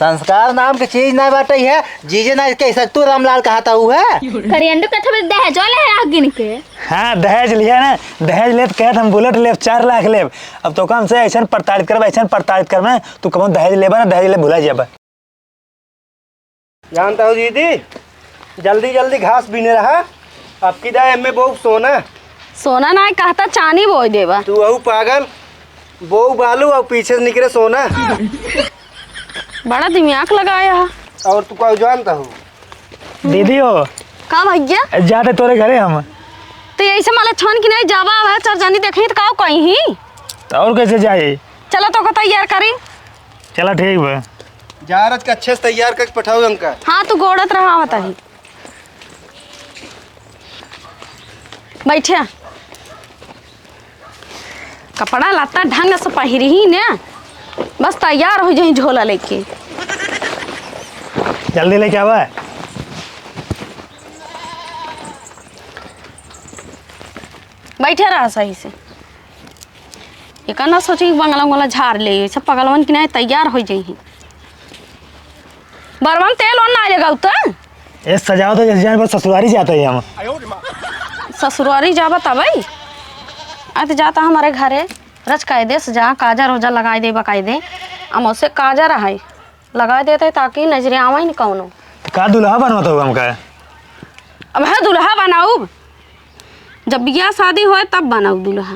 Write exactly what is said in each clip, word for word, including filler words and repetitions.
संस्कार नाम के चीज नाहीं बाटइ है, जीजे नाहीं कहि सकतू, रामलाल कहत हउ है। करियंडू कथा में दहेजो ले रहा गिन के। हाँ, दहेज लिया ना, दहेज लेत कहत हम बुलेट लेब, चार लाख लेब। अब तोका हमसे अइसन प्रताड़ित करबे, अइसन प्रताड़ित करबे, तू कबहुँ दहेज लेबे ना, दहेज लेब भुला जाबे। जानत हउ दीदी, जल्दी जल्दी घास बीने रहा, अबकी दाईं एम्मे बोउ सोना। सोना नाहीं कहता, चानी बोइ देबा। तू अउ पागल, बोउ बालू अउ पीछे से निकरे सोना। बड़ा दिमाग लगाया है। अउर तू का जानत हउ? दीदी हो। का भइया? जाते तोरे घरे हम। त अइसे माला छन कि नाहीं जाबा, अब चार जनी देखी त का कही? त अउर कइसे जाई? चला तोका तैयार करी। चला ठीक बा। जा रच के अच्छे से तैयार करके पठाउ हमका। हाँ, तू गोड़त रहा, आवत ही। बइठे। कपड़ा लत्ता ढंग से पहिरिही ने, बस तैयार होइ जइहीं झोला लइके। जल्दी लइके आवा। बइठे रहा सही से। एका ना सोची कि बंगला उंगला झार लेइ, सब पगलवन कि नाहीं तैयार होइ जइहीं। बरवन तेल ओन नाहीं लगाउ त? ए, सजावत है जइसे जान पर ससुरारी जात ही हम। ससुरारी जाबा तबइ? आ त जात ह हमरे घरे, रच कायदे से जा, काजर ओजर लगाइ दे, बकायदे। हम ओसे काजर है, लगाइ देत ही ताकि नजरे आवइ न कउनो। त का दुलहा बनवत हउ हमका? अब है दुलहा बनाउब, जब बियाह सादी होइ तब बनाउब दुलहा।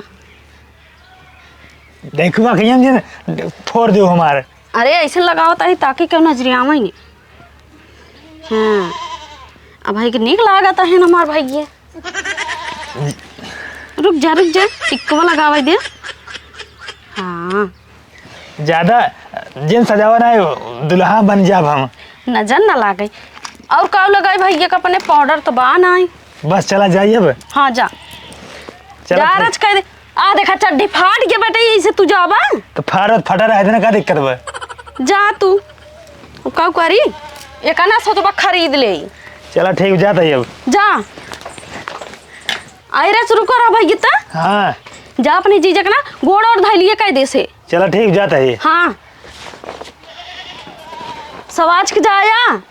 देखबा कहियन जे फोर देउ हमार। अरे, अइसे लगावत ही ताकि केउ नजरे आवइ न। हाँ, अब है कि नीक लागत ही न हमार भइये। रुक जा, रुक जा, टिकवा लगावइ दे। हाँ। ज्यादा जिन सजावा ना, दुलहा बन जाब हम। नजर न लागइ। अउर का लगाई भइया का अपने पाउडर त बा नाहीं। बस चला जाई अब। हाँ, जा। चला जा, फिर। रच कइ दे। आ देखा, चड्ढी फाट गइ बाटे, अइसे तू जाबा? त फाटत फाटा रहे देना, का दिक्कत बा? जा तू। का करी? एका ना सोचबा खरीद लेई। चला ठीक, जात ही अब। जा। अरे, रुको रहा भइया त। हाँ। जा अपने जीजा के ना गोड़ ओड़ धइ लिए कायदे से। चला ठीक, जात ही। हाँ। सवाच के जाया।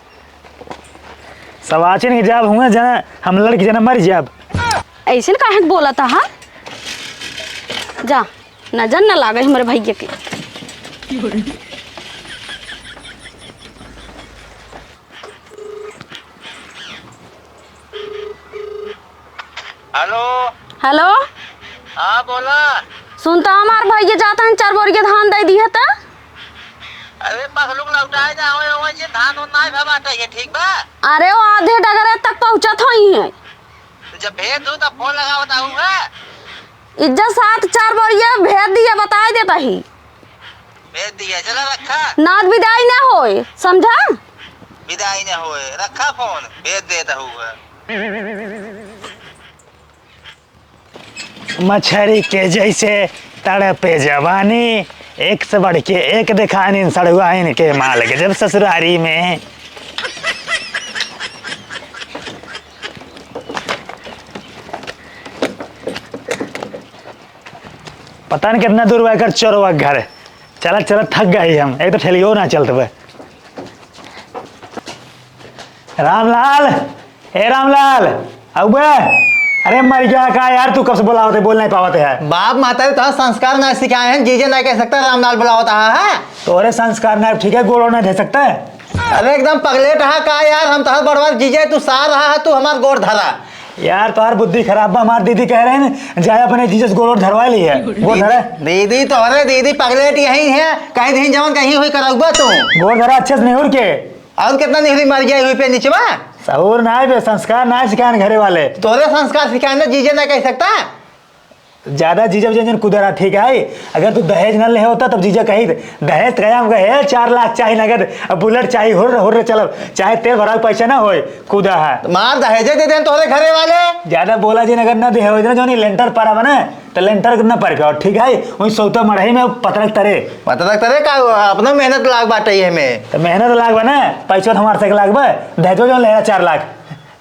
सवाचिन के जाब हुआ जना, हम लड़की जना मर जाब। अइसन काहे के बोलत ह? जा, नजर न लागे हमरे भइया के। हेलो। हेलो। हाँ, बोला। सुनता हमार भइया जात हन, चार बोरिया धान दइ दिहे त। अरे, पसलुक लौटाए जाओ, ये धान उन नाहीं भा बाटे, ठीक बा? अरे, वो आधे डगरे तक पहुँचत होइहैं। जब भेज दू, तब फोन लगावत आहू है। इज्जत साथ चार बोरिया भेज दिया, बताइ देत ही। भेज दिया, चला रखा। नात बिदाई न होए, समझा? बिदाई न होए, रखा फोन, भेज देत आहू है। मछरी के जइसे तड़पे जवानी, एक से बढ़ के एक देखानी, सड़ुआइन के माल गजब ससुरारी में। पता नहीं कितना दूर बा एकर चोरवा के घर। चलत चलत थक गई हम, एक तो ठेलियो ना चलत बा। रामलाल, ए रामलाल, अउबे। अरे मर गया का यार, तू कब से बोलावत है, बोल नहीं पावत है। बाप माता तो संस्कार ना सिखाए हैं, जीजे ना कह सकता, रामलाल बुलावत आहा है। तोरे संस्कार ना ठीक है, गोड़ो ना धे सकता है। अरे एकदम पगलेट हा का यार, हम तोहर बड़वा जीजे, तू सार रहा है, तू हमार गोड़ धरा। यार तोहर बुद्धि खराब बा, हमार दीदी कह रहे हैं, जाए अपने जीजे से गोड़ धरवा ली है। गोड़ धरे। दीदी तोहरे दीदी पगलेट यही है, कहीं दिन जवन कहीं हुई करउबा तू। गोड़ धरा अच्छे से निहुर के। और कितना निहुरी मर गया हुई पे निचवा? सहूर ना है बे, संस्कार ना है सिखान घरे वाले। तोहरे संस्कार सिखाए ना, जीजे ना कह सकता। ज्यादा जीजा उजा जन कुदरा, ठीक है? अगर तू दहेज न ले होता तब जीजा कही, दहेज तो कहे हम कहे, "चार लाख चाही नगद, अब बुलेट चाही, हुर्र, हुर्र चलब, चाहे तेल भरावे पैसा ना होए, कुदा है।" मार दहेजे दे देन तोहरे घरे वाले। ज्यादा बोला जिन, अगर न दे हो, इतना जो नहीं लेंटर परा बना, तो लेंटर न पर पाओ, ठीक है? वही सौता मड़ही में पतरक तरे। पतरक तरे का, अपना मेहनत लाग बाटे ये में। तो मेहनत लाग बा ना, पैसा तो हमारे से लाग बा, दहेजो जो ले चार लाख।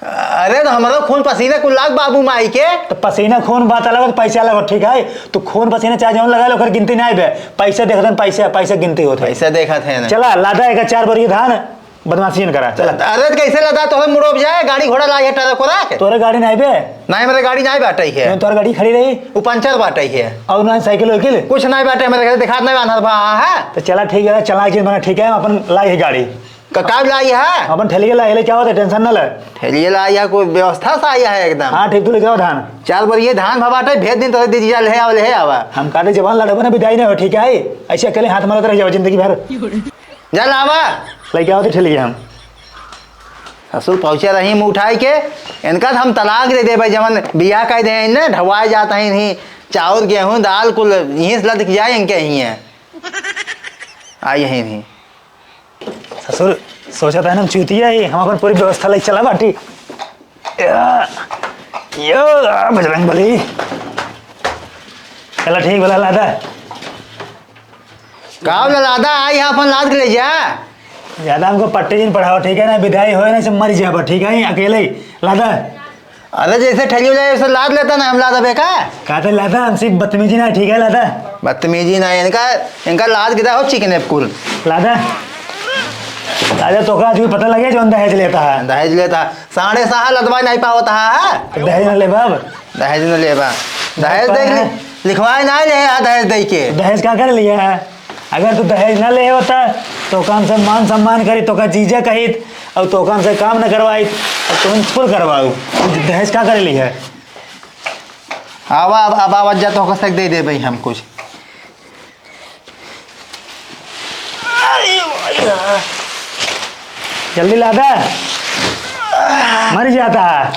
अरे, तो हमरो खून पसीना कुल लाग बाबू माई के। तो पसीना खून बात अलग हो, पैसा अलग हो, ठीक है? तू खून पसीना चाहे जौन लगा ले, ओकर गिनती नाहीं बे। पैसा देखत हन, पैसा, पैसा गिनती होत है। पैसा देखत है ना। चला, लादा एक चार बोरी धान, बदमाशी न करा। चला। अरे, तो कैसे लादा? तोहरे मुड़ो जाए, गाड़ी घोड़ा लाई है, ट्रक को रख। तोरे गाड़ी नाहीं बे? नाहीं, मेरे गाड़ी नाहीं बाटई है। तोरे गाड़ी खड़ी रही? वो पंचर बाटई है। और ना साइकिल वाइकिल? कुछ नाहीं बाटे, मेरे घर दिखात नाहीं बांधल बा, हाँ, हाँ। तो चला, ठीक है, चला, एक दिन बना, ठीक है, हम अपन लाई है गाड़ी। क-, का लाई है? अपन ठेलिए लाई, ले क्या होता है, tension ना ले। ठेलिए लाई है, कोई व्यवस्था से आई है एकदम। हाँ, ठीक, तू लेके आओ धान। चार बोरिये धान भा बाटे, भेज दिन तोरे दीदी जा, ले आवा, ले आवा। हम कहते जवान लड़बे ना, विदाई नहीं हो, ठीक है? ऐसे अकेले हाथ मारत रह जाओ जिंदगी भर। जा लावा। लेके आओ तो ठेलिए हम। ससुर पहुँचे रही मुँह उठाई के, इनका तो हम तलाक दे देबे, जवन बियाह कर दे इन्हें, ढवाए जात है इन्हीं, चाउर, गेहूँ, दाल कुल यहीं से लद के जाए इनके ही है। आई यहीं नहीं। ससुर, सोचा था ना हम चूतिया ही, हम अपन पूरी व्यवस्था लेके चला बाटी। या, यो, आ, बजरंग बली। चला ठीक, बोला लादा। का बोला लादा, आई यहाँ अपन लाद के ले जा। ज्यादा हमको पट्टी दिन पढ़ाओ, ठीक है ना? विदाई होए ना, से मर जाबा, ठीक है? अकेले ही, लादा। अरे जैसे ठेली हो जाए, वैसे लाद लेता ना, हम लादा बेका। कहते लादा, हम सिर्फ बदतमीजी ना, ठीक है, लादा। बदतमीजी ना, इनका, इनका लाद के दा हो, चिकने कुल। लादा। लादा, तो का आज भी पता लगे, जो दहेज लेता है। दहेज लेता है। साढ़े सहा लदवा नहीं पावत है। तो दहेज ना लेबा अब। दहेज न लेबा। दहेज दहेज दे का है? लिखवाए ना ले आ दहेज दे के। दहेज का कर लिया है? अगर तू दहेज ना ले होता, तो काम से मान सम्मान करी, तो का जीजा कहित, और तो काम से काम न करवाई, और तुम फुल करवाऊ। तू दहेज का कर ली है? आवा, अब, अब आवाज जा, तो कसक दे दे भाई हम कुछ। जल्दी लादा, मर जाता है।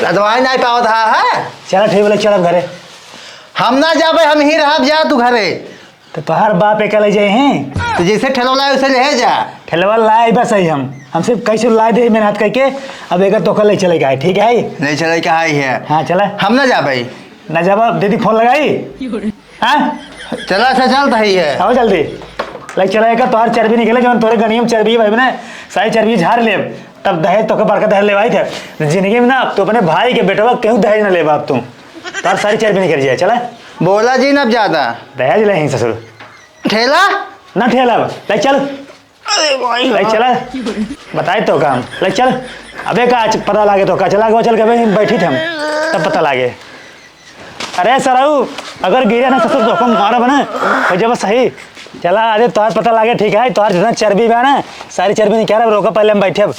लदवाई नहीं पावत हा, है? चला ठीक बोले, चल अब घरे। हम ना जाबे, हम ही रहब, जा तू घरे। तो तोहार बाप एक ले जाए हैं। तो जैसे ठेलवा लाए, उसे ले जा। ठेलवा लाए बस ही हम, हम सिर्फ कैसे ला दे मेहनत करके। अब एक तो कल ले चले गए, ठीक है? ले चले के आई है। हाँ, चला। हम ना जाबे। ना जाबा, दीदी फोन लगाई। हाँ? चला, अच्छा, चल, तही है। आओ जल्दी। लाइक चला, एक तोहार चर्बी निकले, जवन तोरे गनियम चर्बी है, भाई, मैंने सारी चर्बी झाड़ लेब, तब दहेज तोके बड़का दहेज लेवाई थे। जिंदगी में ना, तू अपने भाई के बेटवा केहू दहेज ना लेबा अब तू। तोहार सारी चर्बी निकल जाए, चला। बोला जी ना ज्यादा। दहेज ले ही ससुर। ठेला? ना ठेला, लाइक चल। अरे भाई, ले चला, बताए तो काम, ले चल। अबे का आज पता लागे तो का, चला गो, चल के अबे बैठी थे हम, तब पता लागे। अरे सरऊ, अगर गिरे ना ससुर तो हम मारा बना, हो जब सही। चला, अरे तोहार पता लागे, ठीक है, तोहार जितना चर्बी बा ना, सारी चर्बी निकाल, अब रोका, पहले हम बैठे अब।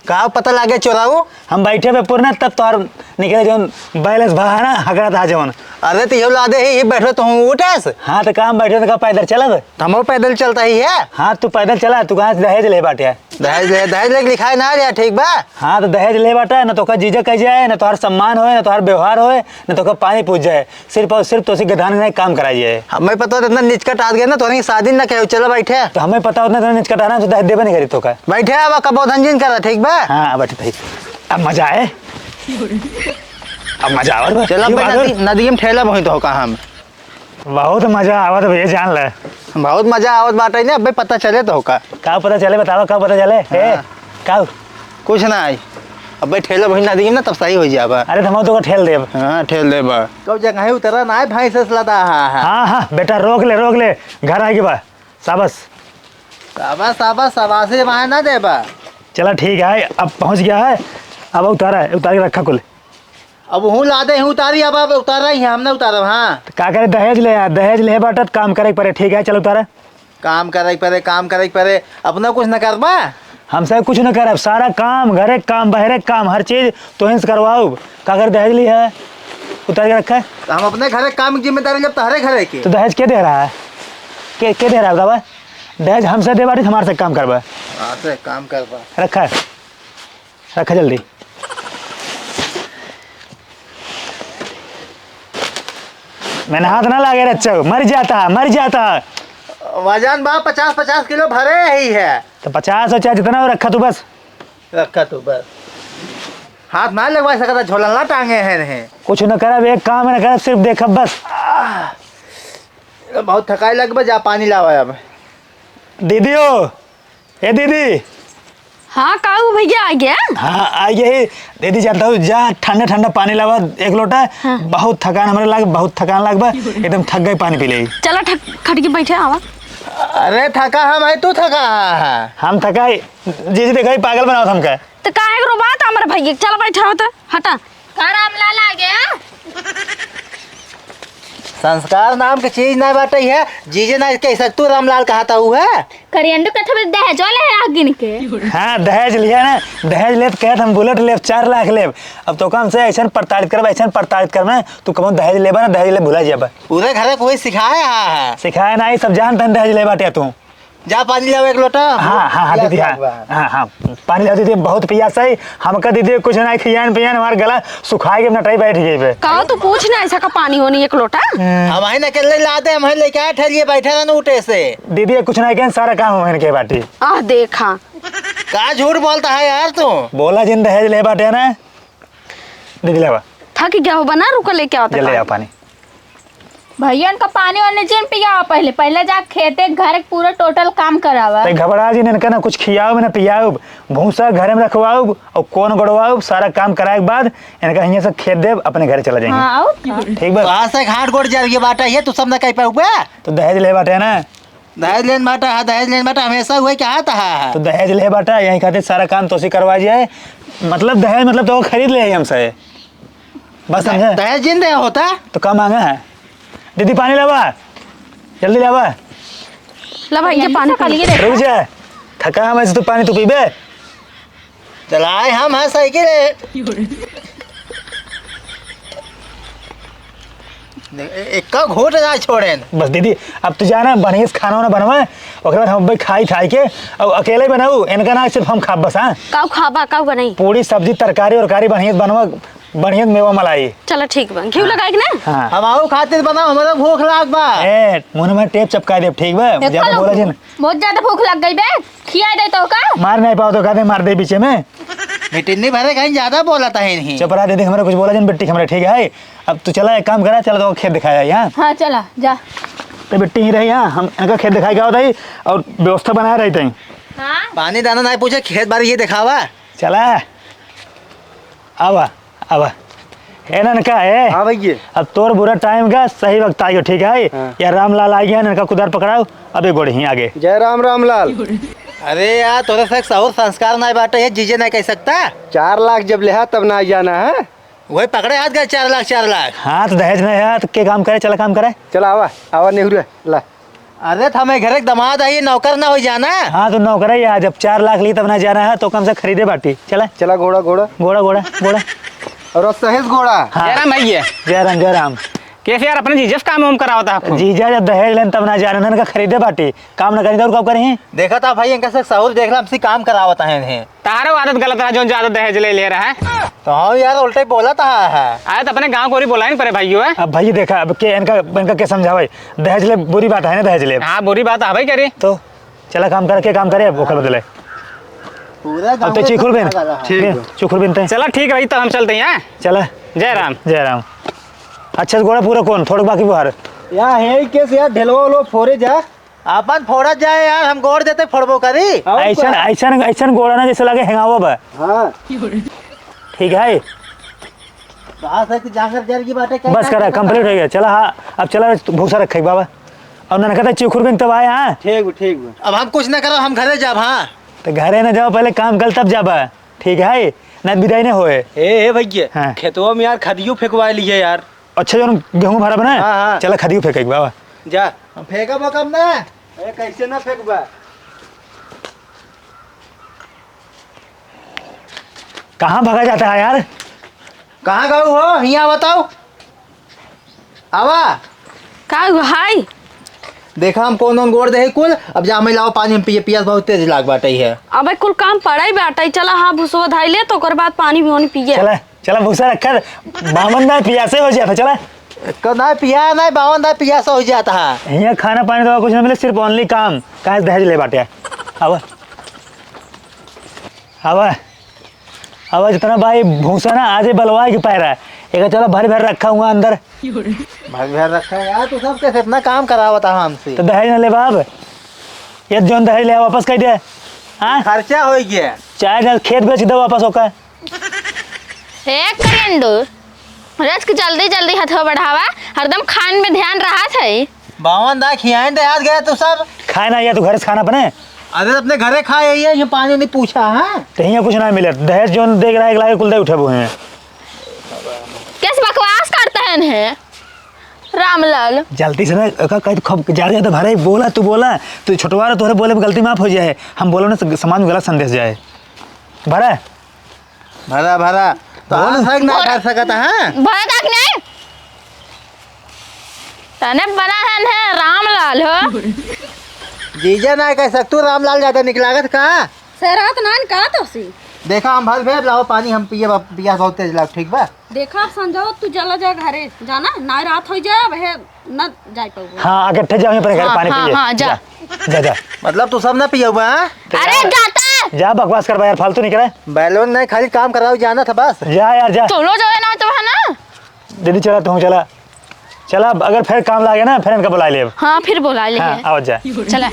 का पता लागे चोराऊ? हम बैठे पे पूर्ण, तब तोहार निकले जौन बैलेंस भा है ना, हकड़त आ जौन। अरे तो ये लादे ही, ये बैठो तो हम उठस। हाँ, तो काम बैठे तो का पैदल चलब? तो हम पैदल चलता ही है। हाँ, तू पैदल चला, तू कहाँ से दहेज ले बाटे? दहेज ले, दहेज ले लिखाए ना रे, ठीक बा? हाँ, तो दहेज ले बाटे, ना तोका जीजा कह जाए, ना तोहार सम्मान होए, ना तोहार व्यवहार होए, ना तोका पानी पूछ जाए। सिर्फ और सिर्फ तोसे गधान नहीं काम कराई है। हमें पता होता इतना निचकट आ गया ना, तो नहीं शादी ना कहो, चलो बैठे। तो हमें पता होता इतना निचकट आना, तो दहेज देबे नहीं करी तोका। बैठे, अब कबो धंजिन करा, ठीक बा? हाँ, बैठे भाई। अब मजा आए। अब मजा आवत बा। चलो क्यों भाई, आवत? नदी, नदी में ठेला वहीं तो होका हम। बहुत मजा आवत भैया, जान ले। बहुत मजा आवत बाटे ने, अबे पता चले तो होका। का पता चले, बतावा, का पता चले? ए, हाँ। का? कुछ ना आई। अबे ठेला वहीं नदी में ना, तब सही हो जाबा। अरे, तो हम तो ठेल देब। हाँ, ठेल देबा। कब जगह है उतरा ना है, भाई से लदा, हाँ, हाँ। हाँ, हाँ, बेटा, रोक ले, रोक ले, घर आए के बा। शाबाश। शाबाश, शाबाश, शाबाश, ये वहाँ ना देबा। चला, ठीक है, अब पहुँच गया है, अब उतारा है, उतार के रखा कुल। अब हूँ लादे हूँ उतारी, अब, अब उतारा ही है, हम ना उतारब, हाँ। तो का करे, दहेज ले यार, दहेज ले बाटत काम करे के पड़े, ठीक है, चल उतारा। काम करे के पड़े, काम करे के पड़े, अपना कुछ न करबा? हम सब कुछ न करब, सारा काम, घरे के काम, बहरे के काम, हर चीज तोहिन से करवाउब। का कर दहेज ली है, उतार के रखा है। तो हम अपने घरे के काम की जिम्मेदारी लेब, तहरे घरे के। तो दहेज के दे रहा है? के, के दे रहा है बतावा? दहेज हमसे दे बाटी, हमारे से काम करबा। हाँ, से काम करबा। रखा है, रखा जल्दी। मैंने हाथ ना लागे रे, अच्छा, मर जाता, मर जाता। वजन बा पचास, पचास किलो भरे ही है। तो पचास हो चाहे जितना हो, रखा तू बस। रखा तू बस। हाथ ना लगवा सकता, झोला ना टांगे हैं नहीं। कुछ न करब, एक काम न करब, सिर्फ देखब बस। आह, बहुत थकाई लगबा, जा पानी लावा अब। दीदी हो, ए दीदी, हाँ, का हो भैया, आ गया? हाँ, आ गया ही। दीदी, जानता हूँ, जा ठंडा ठंडा पानी लावा एक लोटा। हाँ। बहुत थकान हमरे लाग, बहुत थकान लाग बा, एकदम थक गए, पानी पी ले। चला, ठक-, खट के बैठे, आवा। अरे, थका हम है, तू थका है? हम थका है। जीजी, देखा ही, पागल बनावत हमका। तो काहे के रोबात हमरे भैया? चला, बैठा हो तो, हटा। का रामलाल आ गया? संस्कार नाम के चीज ना बाटे है, जीजे ना कह सकतू रामलाल कहा था उ है। करियंडू के थोड़े दहेजो ले आ गिन के। हाँ, दहेज लिया ना, दहेज लेत कहत हम बुलेट लेब, चार लाख लेब। अब तो कम से ऐसन प्रताड़ित करब, ऐसन प्रताड़ित करब ना, तू कबो दहेज लेबा ना, दहेज ले भुला जाबा। पूरे घर कोई सिखाया है? सिखाया ना, ये सब जानते हैं दहेज ले बाटे तू। जा पानी लाओ एक लोटा। हाँ, हाँ, हाँ, पियास दीदी, हाँ। लाग बा। हाँ, हाँ, पानी लाओ दीदी, बहुत पियास है। हमका दीदी कुछ ना खियान पियान, हमार गला सुखाए के नटाई बैठ गई बे। का तू पूछ ना, ऐसा का पानी होनी एक लोटा? हम ही ना अकेले ला दे, हम ही लेके आए ठहरिए बैठे रहन उठे से। दीदी, कुछ ना कहन, सारा काम हम इनके बाटी। आह, देखा। का झूठ बोलता है यार तू? बोला जिन दहेज ले बाटे ना। दीदी, लावा। थक गया हो बना, रुको, लेके आओ, जल्दी तक आओ पानी। भैया, इनका पानी वानी जिन पियाओ पहले, पहले जा खेते घर के पूरा टोटल काम करावा। ते घबरा जिन, इनका ना कुछ खियाओ, ना पियाओ, भूसा घर में रखवाओ और कौन गड़वाओ, सारा काम कराए के बाद इनका हियां से खेत देब, अपने घर चला जाएंगे। हाँ, और? ठीक बा? तो आज से हाथ गोड़ जर गया बाटा, ये तू सब ना कह पाऊबा। तो दहेज ले बाटे ना। दहेज लेन बाटा, हाँ, दहेज लेन बाटा, हमेशा हुए क्या आता है? तो दहेज ले बाटा, यही खातिर सारा काम तोसी करवा जाए। मतलब दहेज, मतलब तो खरीद ले हमसे। बस समझे? दहेज जिन दे होता। तो का मांगा है? दीदी, पानी लावा, जल्दी लावा। ला भाई, ये पानी पी ले। रुक जा, थका हम ऐसे, तू पानी तू पीबे? चलाए हम है साइकिल है। ए-, एक्का घोट ना छोड़ेन। बस दीदी, अब तू जाना, बढ़िया से खाना वाना बनवा, ओकरे बाद हम भाई खाई खाई के, और अकेले बनाऊ, इनका ना सिर्फ हम खाब बस, हाँ? काऊ खाबा, काऊ बनाई? पूरी सब्जी, तरकारी, उरकारी बढ़िया से बनवा, बढ़िया मेवा मलाई। चला ठीक बा। घिउ हाँ। लगाई के ना? हाँ। हम आऊ खातिर बनाओ, हमरा भूख लाग बा। ए, मुंह में टेप चपकाई देब, ठीक बा? ए, ज्यादा बोला जिन। बहुत ज्यादा भूख लग गई बे, खिया दे तो का? मार नहीं पाओ तो का दे, मार दे बीचे में। बेटी नहीं भरे कहीं ज्यादा बोला था ही नहीं। चुप रहा दीदी, हमरा कुछ बोला जिन बेटी, हमरा ठीक है। अब तू चला, एक काम करा, चला तो खेत दिखाया यहाँ। हाँ, चला, जा। तो बेटी ही रही यहाँ, हम इनका खेत दिखाई का होता ही और व्यवस्था बनाए रहते हैं। हाँ? पानी दाना नहीं पूछे, खेत बारी ये दिखावा। चला। आवा, आवा। ए ननका, ए। हाँ भैया। अब तोर बुरा टाइम का सही वक्त आइयो, ठीक है? हाँ। या रामलाल आ गया, ननका कुदार पकड़ाओ, अबे गोड़ ही आगे। जय राम रामलाल। अरे यार, तोरे से एक सहूर संस्कार नहीं बाटे, ये जीजे नहीं कह सकता। चार लाख जब लेहा तब ना जाना है। वही पकड़े हाथ गए चार लाख, चार लाख। हाँ, तो दहेज नहीं है, तो के काम करे, चला काम करे। चला आवा, आवा नेहुरे, ला। अरे, त हमें घरे के दमाद है, ये नौकर ना हो जाना। हाँ, तो नौकर है, आज अब चार लाख ली तब ना जाना है, तो कम से खरीदे बाटी। चला। चला, घोड़ा, घोड़ा। घोड़ा, घोड़ा, घोड़ा। और सहेज घोड़ा। हाँ। जय राम भैया। जय राम, जय राम। कैसे यार, अपने जीजा से काम वाम करावता है आपको? जीजा जब दहेज लेन तब ना जाना, इनका खरीदे बाटी। काम ना करी तो और कब करी? देखा था भाई, इनका से सहूर देख ला, हमसे काम करावता है इन्हें। तारो आदत गलत रहा, जो ज्यादा दहेज ले ले रहा है। तो हाँ यार, उल्टे बोला था है। अरे, तो अपने गाँव को बोला ही नहीं पड़े भाइयों, है? अब भाई देखा, अब के इनका, इनका के समझावे? दहेज ले बुरी बात है ना, दहेज ले। हाँ, बुरी बात है भाई, करी। तो चला काम करके, काम करे, अब ओकर बदले। पूरा अब ते गाँव चीखुर में बिन। ठीक बा। चीखुर बिन ते। चला ठीक है भाई, तब हम चलते हैं, हाँ? चला। जय राम। जय राम। अच्छा, गोड़ा पूरा कौन? थोड़ा बाकी बुहार। या है ही कैसे यार, ढेलवा उलवा फोरे जा। आपन फोड़त जाए यार, हम गोड़ देते फोड़बो करी। और ऐसन, का? ऐसन, ऐसन गोड़ा ना जैसे लगे हेंगावा बा। हाँ। ठीक है। कहाँ से कि जांगर जर की बाटे, क्या बस करा, complete हो गया। चला, हाँ, अब चला, भूसा रखे बाबा। अब ननका तक चीखुर बिन तब आए, हाँ। ठीक बा, ठीक बा। अब हम कुछ ना करो, हम घरे जाब, हाँ। तो घरे ना जाओ, पहले काम कर तब जाबा, ठीक है, ना विदाई नहीं होए। ए, ए भैया, हाँ। खेतवा में यार खदियो फेंकवा लिए यार। अच्छा, जौन गेहूं भरा बना? हाँ, हाँ। चला, खदियो फेंके के बाबा। जा। हम फेंकब कब ना? ए, कैसे ना फेंकबा? कहाँ भागा जाता है यार? कहाँ गऊ हो? हियाँ बताओ। आवा। का हुआ? हाय। देखा, हम कौन कौन गोड़ दे कुल। अब जा, हमें लाओ पानी, हम पिए, पियास बहुत तेज लाग बाटे है। अबे, कुल काम पड़ा ही बाटे। चला, हाँ, भुसवा धाई ले, तो ओकर बाद पानी भी होनी पिए। चला। चला भूसा रखा, बावन दाई पियासे हो जाता, चला। कदा पिया नहीं, बावन दाई पियासा हो जाता है। हियाँ खाना पानी तो कुछ ना मिले, सिर्फ only काम। काहे दहेज ले बाटे? आवा, आवा, आवा, जितना भाई भूसा ना, आज ही बलवाए के पैरा है। एक चला भर भर रखा हुआ अंदर। भर भर रखा है यार, तू सब कैसे इतना काम करावता है हमसे? तो दहेज ना ले बाब, ये जौन दहेज ले वापस कर दे। हाँ? खर्चा होइ गया। चाहे जा खेत बेच दो वापस होकर। ए करेंडू, रच के जल्दी जल्दी हथवा बढ़ावा, हरदम खान में ध्यान रहत है। बावन दा खियाइन दे आज गया तू सब। खाए ना या तू घर से खाना बने। अरे अपने घरे खाए ये, ये पानी नहीं पूछा, हाँ? कहीं कुछ ना मिले, दहेज जोन देख रहा है, एक लाख कुल दे उठे हुए हैं। कैसे बकवास करते हैं इन्हें? रामलाल। जल्दी से ना, ओका कह, खूब जा रहे हो तो भरे, बोला, तू बोला, तू छोटवा रहो, तोहरे बोले में गलती माफ हो जाए। हम बोलो ना, समाज में गलत संदेश जाए। भरा? भरा, भरा। तो बोल। आज तक ना भर सकता, हाँ? भरा तक नहीं। तने बना है, है रामलाल हो। जीजा ना कह सक, तू रामलाल ज्यादा निक लागत का? शहरात नान का तो सी। देखा हम भर भेब, लाओ पानी हम पिए, बा-, पियास बहुत तेज लाग, ठीक बा? देखा अब संजो, तू चला जा घरे, जाना ना रात हो जाए, अब है न जाए पाऊंगा। हाँ, अकट्ठे जाओ अपने घर हाँ, पानी हाँ, पिए। हाँ, जा। जा, जा, जा। मतलब तू सब ना पियबा, हाँ? अरे जाता। जा बकवास करबा यार, फालतू निकले। बैलून नहीं, खाली काम कराओ, जाना था बस। जा यार, जा। तो लो जाओ ना तो है ना। दीदी चला, तू चला। चला, अगर फिर काम लागे ना, फिर इनका बुला ले। हाँ, फिर बुला ले। हाँ, आओ जा। चला।